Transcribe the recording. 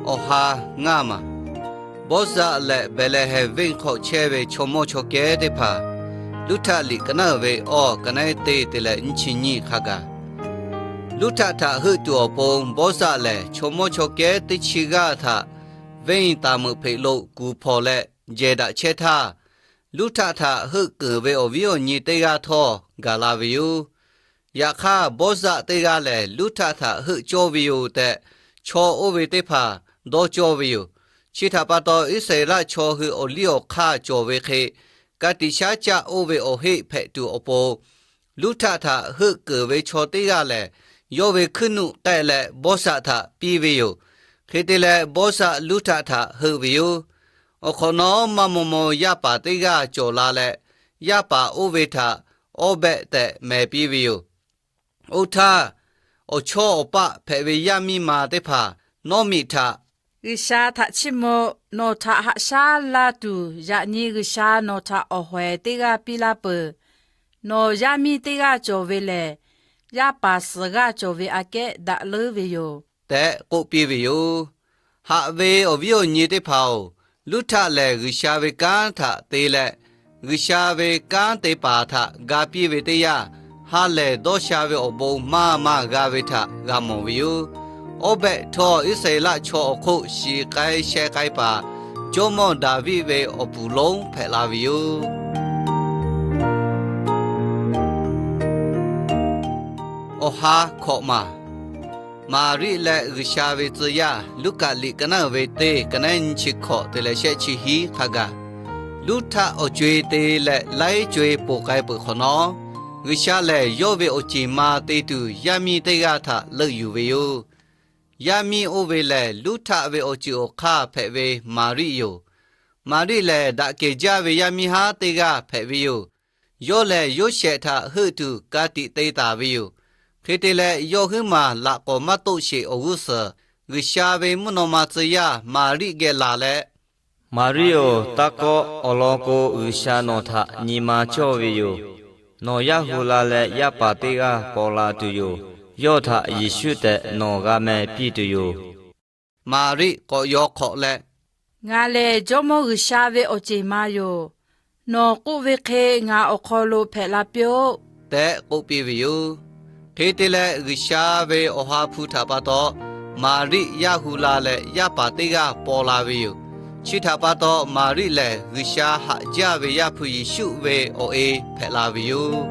Awˬ ha ngaˇ maˬ. Bawˇzaˆ leh Behˍlehˍhehnˍ venˇ hk'aw chehˇ ve chaw mawˇ chaw kehˉ teˇ hpaˍ, Luˇhtaˆ liꞈ ka naˉ uiˍ ve awˬ ka naˉ teˇ te leh nyiˇ chi nyiˇ hk'a gaˬ, Luˇhtaˆ htaꞈ heuˆ tuˬ awˬ pon Bawˇzaˆ lehˬ, chaw mawˇ chaw kehˉ teˇ chi g'aˇ htaꞈ venˇ taˍ meuꞈ hpeꞈ lo kuˬ hpawnˬ leh jehˬ daꞈ chehˇ htaˇ, Luˇhtaˆ htaꞈ heuˆ keunˍ ve awˬ viˉ awˬ nyi teˇ g'aˇ htawˇ gaˬ la ve yoˬ. Yaꞈ hk'aˇ, Bawˇzaˆ teˇ g'aˇ lehˬ, Luˇhtaˆ htaꞈ heuˆ cawˇ ve yoˬ tehꞈ, chaw oˇ ve teˇ hpaˍ dawˇ cawˇ ve yoˬ. Chi htaꞈ pa taw, Iˉsaˍreˍlaˆ chaw hui awˬ liˇ awˬ hk'aˇ cawˬ ve hk'e, ka tiꞈ shaˉ caˆ oˇ ve awˬ heˆ hpehꞈ tuˬ awˬ pon, Luˇhtaˆ htaꞈ heuˆ keunˍ ve chaw teˇ g'aˇ lehˬ, yawˇ ve hkuiˉ nuˆ k'ehˆ leh Bawˇzaˆ htaꞈ piˇ ve yoˬ. Hk'e te leh, Bawˇzaˆ Luˇhtaˆ htaꞈ heuˆ ve yoˬ. Awˬ hk'awꞈ nawˉ maˇ maw maw yaˇ paˍ teˇ g'aˇ cawˬ la leh, yaˇ paˍ oˇ ve htaꞈ Awˇbehˆ tehꞈ mehˍ piˇ ve yoˬ. Oˇ htaˇ, awˬ chawˇ awˬ paˆ hpehꞈ ve yaˇ miˇ ma teˇ hpaˍ Nawˉmiˆ htaꞈ, G'uiˬsha htaꞈ chiˇ mvuh. Nawˬ htaꞈ haꞈ shaˉ laˇ tuˬ, yaꞈ nyi G'uiˬsha nawˬ htaꞈ awˬ hawehˍ teˇ g'aˇ piˇ laˇ peuˬ. Nawˬ yaˇ miˇ teˇ g'aˇ cawˬ ve lehˬ, yaˇ paˍ suhˍ g'aˇ cawˬ ve aꞈ kehˉ daꞈ leuˉ ve yoˬ tehꞈ k'oˆ piˇ ve yoˬ. Haꞈ ve awˬ viˉ awˬ nyi teˇ hpaˍ-oˬ, Luˇhtaˆ lehˬ G'uiˬsha ve kanˉ htaꞈ te leh, G'uiˬsha ve kanˉ te paˍ htaꞈ ga piˇ ve teˇ yanˇ, ha lehˬ dawˇ sha ve awˬ bon maˇ maˇ g'a ve htaꞈ g'a mawˬ ve yoˬ. Awˇbehˆ htawˇ, Iˉsaˍreˍlaˆ chaw awˬ hk'oˆ shiˍ k'ai sheh k'ai paˍ, Jawˇmawˇ Daˍviˆ ve awˬ puˍ lonˉ hpehꞈ la ve yoˬ. Awˬ ha hkawꞈ maˬ. Maˍriˆ leh G'uiˬsha ve tcuh yaˇ. Luˉkaꞈ liꞈ ka naˉ uiˍ ve teˇ ka naˉ nyiˇ chi hkawꞈ te leh shehˆ chi hiˉ hk'a gaˬ, Luˇhtaˆ awˬ co e te leh laiˉ co e poˬ k'ai peuˬ hk'awꞈ nawˉ, G'uiˬsha lehˬ yawˇ ve awˬ ceˬ ma te tuˬ yaˇ miˇ teˇ g'aˇ htaꞈ leuˆ yuˬ ve yoˬ. Yaˇ miˇ oˇ ve lehˬ, Luˇhtaˆ ve awˬ ceuˬ awˬ hk'aˇ hpehꞈ ve Maˍriˆ yoˬ. Maˍriˆ lehˬ, daꞈ kehˬ jaˇ ve yaˇ miˇ haˉ teˇ g'aˇ hpehꞈ ve yoˬ. Yawˇ lehˬ, Yoˇsehꞈ htaꞈ heuˆ tuˬ ka tiꞈ te taˍ ve yoˬ. Hk'e te leh, yawˇ huiˉ maˬ laꞈ k'awꞈ maˇ toˆ sheˍ awˬ g'uˇ suhˍ, G'uiˬsha ve mvuhˇ naw ma tcuh yaˇ Maˍriˆ geh laˬ leh, Maˍriˆ-oˬ, taˇ kawˆ. Awˬ lawn k'o, G'uiˬsha nawˬ htaꞈ nyi ma cawˇ ve yoˬ. Nawˬ yaˇ hu la leh, yaˇ paˍ teˇ g'aˇ paw la tuˬ yoˬ. Yawˇ htaꞈ Yeˍsuˆ tehꞈ nawˬ g'a meh piˇ tuˬ yoˬ. Maˍriˆ k'awꞈ yaw hk'awꞈ leh, Ngaˬ lehˬ Jawˇmawˇ G'uiˬsha ve awˬ ceˬ ma yoˬ. Nawˬ k'oˆ ve hk'e ngaˬ awˬ hk'aw lo hpehꞈ la piˇ-oˆ tehꞈ k'oˆ piˇ ve yoˬ. Hk'e te leh, G'uiˬsha ve Awˬ ha hpu htaꞈ pa taw, Maˍriˆ yaˇ hu la leh, yaˇ paˍ teˇ g'aˇ paw la ve yoˬ. Chi htaꞈ pa taw, Maˍriˆ lehˬ G'uiˬsha haꞈ jaˇ ve Yaˇ hpu Yeˍsuˆ ve awˬ e hpehꞈ la ve yoˬ.